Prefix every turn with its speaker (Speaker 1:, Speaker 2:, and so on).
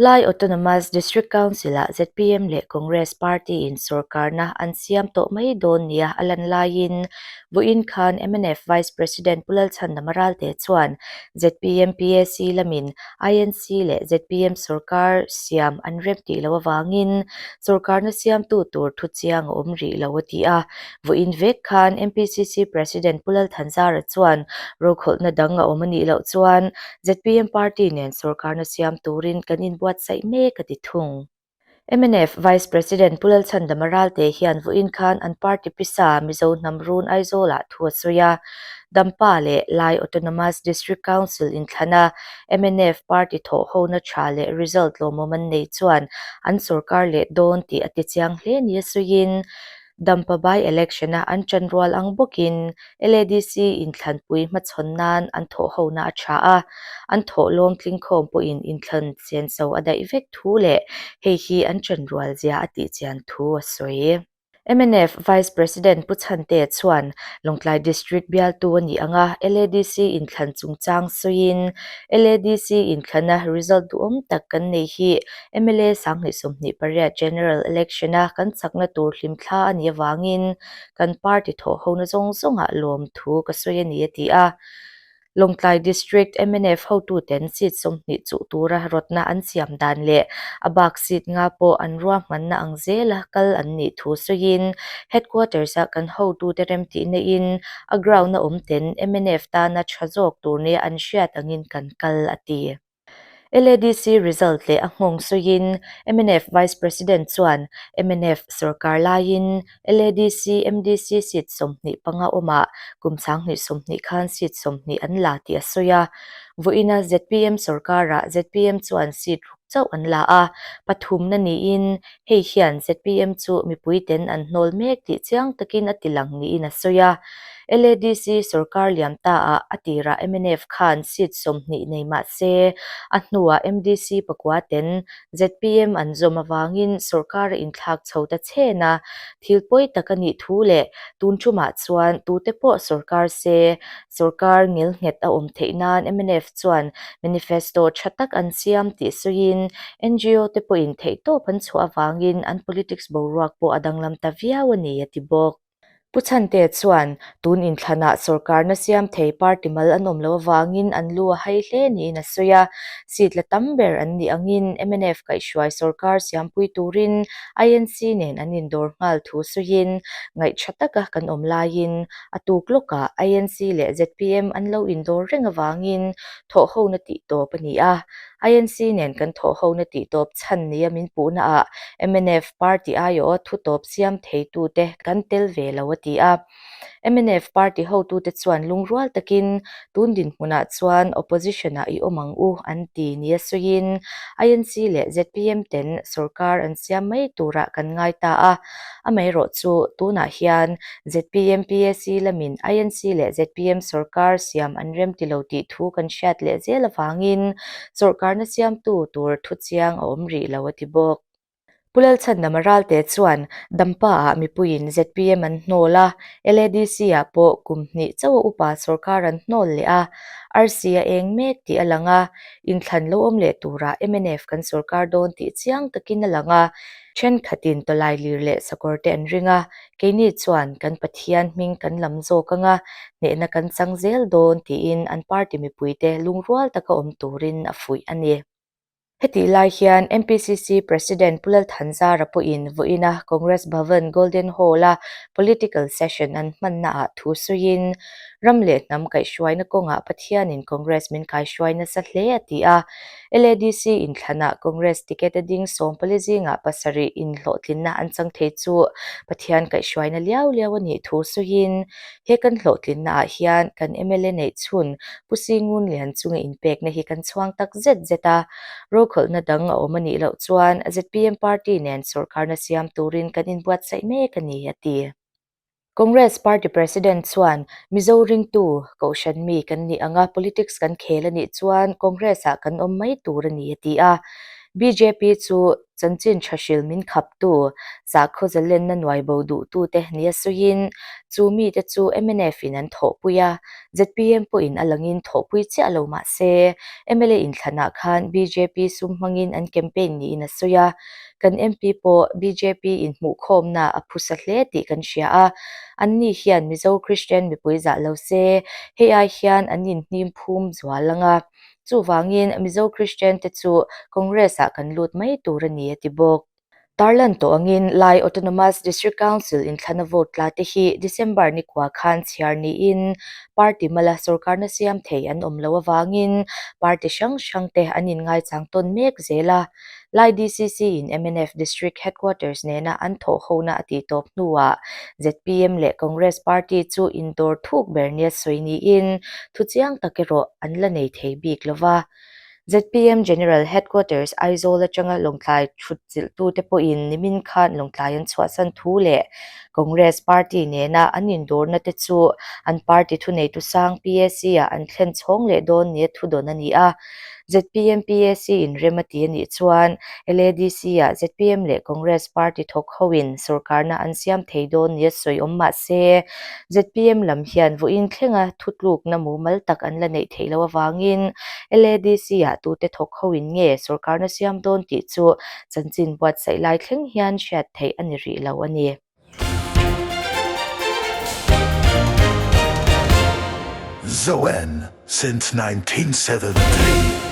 Speaker 1: Lai Autonomous District Council-ah zpm leh Congress party-in sorkarna an siam tawh mai dawn nia a lan laiin vawiin khan mnf Vice President Pu Lalchhandama Ralte chuan zpm PAC lamin INC leh zpm sorkar siam an rem tih loh avangin sorkarna siamtu tur thu chiang a awm rih lo a ti a. Vawiin vek khan MPCC President Pu Lalthanzara chuan rokhawlhna dang a awm a nih loh chuan zpm party nen sorkarna siam turin kan inbuatsaih mek a ti thung. Mnf Vice President Pu Lalchhandama Ralte hian vawiin khan an party pisa Mizo hnam run Aizawlah thu a sawi a. Dampa leh Lai Autonomous District Council inthlana mnf party thawhhona tha leh result lawmawm an nei chuan an sorkar leh dawn tih a ti chiang hle nia sawiin Dampa by election a an ṭan rual ang bawkin LADC inthlanpui hmachhawn nan an thawhhona a ṭha a, an thawhlawm tlingkhawm pawhin inthlan senso a daih vek thu leh hei hi an ṭan rual zia a tihchian thu a sawi. Mnf Vice President Pu Chhantea chuan Lawngtlai District bialtu a nih anga LADC inthlan chungchang sawiin LADC inthlana result duhawm tak kan nei hi mla 2028 General Election-a kan chakna tur hlimthla a nih avangin kan party thawhhona zawng zawngah lawmthu ka sawi a ni a ti a. Lawngtlai District mnf hotuten seat 20 chuh tura rawtna an siam dan leh a bak seat nga pawh an ruahmanna ang zela kal an nih thu sawiin Headquarters-a kan hotute remtihna in a ground-a awm ten mnf tana tha zawk tur nia an hriat angin kan kal a ti. LADC result leh a nghawng sawiin mnf Vice President chuan mnf sorkar laiin LADC MDC seat 25 awmah kum 2020 khan seat 20 an la tih a sawi a. Vawiina zpm sorkarah zpm chuan seat ruk chauh an la a, pathumna niin hei hian zpm chu mipuiten an hnawl mek tih chiang takin a tilang niin a sawi a. LADC sorkar liam ta ah a tirah mnf khan seat 20 nei mah se, a hnuah MDC pakua ten zpm an zawm avangin sorkar a inthlak chho ta chhen a, thil pawi tak a nih thu leh tun tumah chuan tute pawh sorkar se, sorkar ngilnghet a awm theih nan mnf chuan manifesto tha tak an siam tih sawiin ngo te pawhin theihtawp an chhuah avangin an politics boruak pawh a danglam ta viau a ni a ti bawk. Pu Chhantea chuan tun inthlanah sorkarna siam thei party mal an awm loh avangin an lu a hai hle niin a sawi a. Seat la tam ber an nih angin mnf kaihhruai sorkar siampui turin INC nen an indawr nghal thu sawiin ngaih tha taka kan awm laiin a tuk lawkah INC leh zpm an lo indawr reng avangin thawhhona tih tawp a ni a. INC nen kan thawhhona tih tawp chhan nia min puhnaah mnf party aiawh thutawp siam theitute kan tel ve lo a ti a. Mnf party hotute chuan lungrual takin tun dinhmunah chuan opposition-ah i awm ang u an ti nia sawiin INC leh zpm ten sorkar an siam mai turah kan ngai ta a. Amaherawh chu tunah hian zpm PAC lamin INC leh zpm sorkar siam an rem ti lo tih thu kan hriat leh zel avangin sorkarna siamtu tur thuchiang a awm rih lo a ti bawk. Pu Lalchhandama Ralte chuan Dampa-ah mipuiin zpm an hnawl a, LADC-ah pawh kum hnih chauha upa sorkar an hnawl leh a, arsi a eng mek tih a lang a, inthlan lo awm leh turah mnf kan sorkar dawn tih chiang takin a lang a, thenkhatin tawlai lir leh sakawr te an ring a, keini chuan kan Pathian hming kan lam zawk anga hnehna kan chang zel dawn tiin an party mipuite lungrual taka awm turin a fuih a ni. Hetih lai hian MPCC President Pu Lalthanzara pawhin vawiina Congress Bhavan Golden Hall-a political session an hmannaah thu sawiin, ram leh hnam kaihhruaina kawngah Pathianin Congress min kaihhruai nasa hle a ti a. LADC inthlanah Congress ticket a ding 14 zingah pasarih inhlawhtlinna an chang thei chu Pathian kaihhruaina liau liau a nih thu sawiin, He kan hlawhtlinnaah hian kan mla neih chhun Pu Singun Lian chunga inpekna hi kan chhuang tak zet zet a. Rokhawlhna dang a awm a nih loh chuan zpm party nen sorkarna siam turin kan inbuatsaih mek a ni, a ti. Congress party president chuan Mizo ringtu, kohhran mi kan nih anga politics kan khel a nih chuan Congress-ah kan awm mai tur a ni, a ti a. Bjp chu chanchin tha hril min khaptu, sakhaw zalenna nuaibo duhtute nia sawiin, chu mite chu mnf in an thawhpui a, zpm pawhin a langin thawhpui chiah lo mah se, mla inthlanah khan bjp sum hmangin an campaign niin a sawi a, kan MP pawh bjp inhmuhkhawmna a phusa hle tih kan hria a, anni hian Mizo Kristian mipui zah lo se, hei ai hian an inhnim phum zual ang a. Chuvangin Mizo Kristian te chu Congress ah kan lut mai tur a ni a ti bawk. Tarlan tawh angin Lai Autonomous District Council inthlana vote tla te hi December ni kua khan chhiar niin party mala sorkarna siam thei an awm loh avangin party hrang hrang te an inngaichang tawn mek zel a. Lai DCC in mnf District Headquarters nena an thawhhona a tih tawp hnuah zpm leh Congress party chu indawr thuk ber nia sawi niin thuchiang tak erawh an la nei thei bik lo va. Zpm General Headquarters Aizawl atanga Lawngtlai thutchilhtute pawhin nimin khan Lawngtlai an chhuahsan thu leh Congress party nena an indawrna te chu an party thuneitu sang PAC-ah an thlen chhawng leh dawn nia thudawn a ni a. Zpm PAC in rem a ti a nih chuan LADC-ah zpm leh Congress party thawk hoin sorkarna an siam thei dawn nia sawi awm mah se, zpm lam hian vawiin thlenga thutlukna mumal tak an la neih theih loh avangin LADC-ah tute thawk hoin nge sorkarna siam dawn tih chu chanchin buatsaih lai thleng hian hriat theih a ni rih lo a ni.
Speaker 2: Zoen since 1973.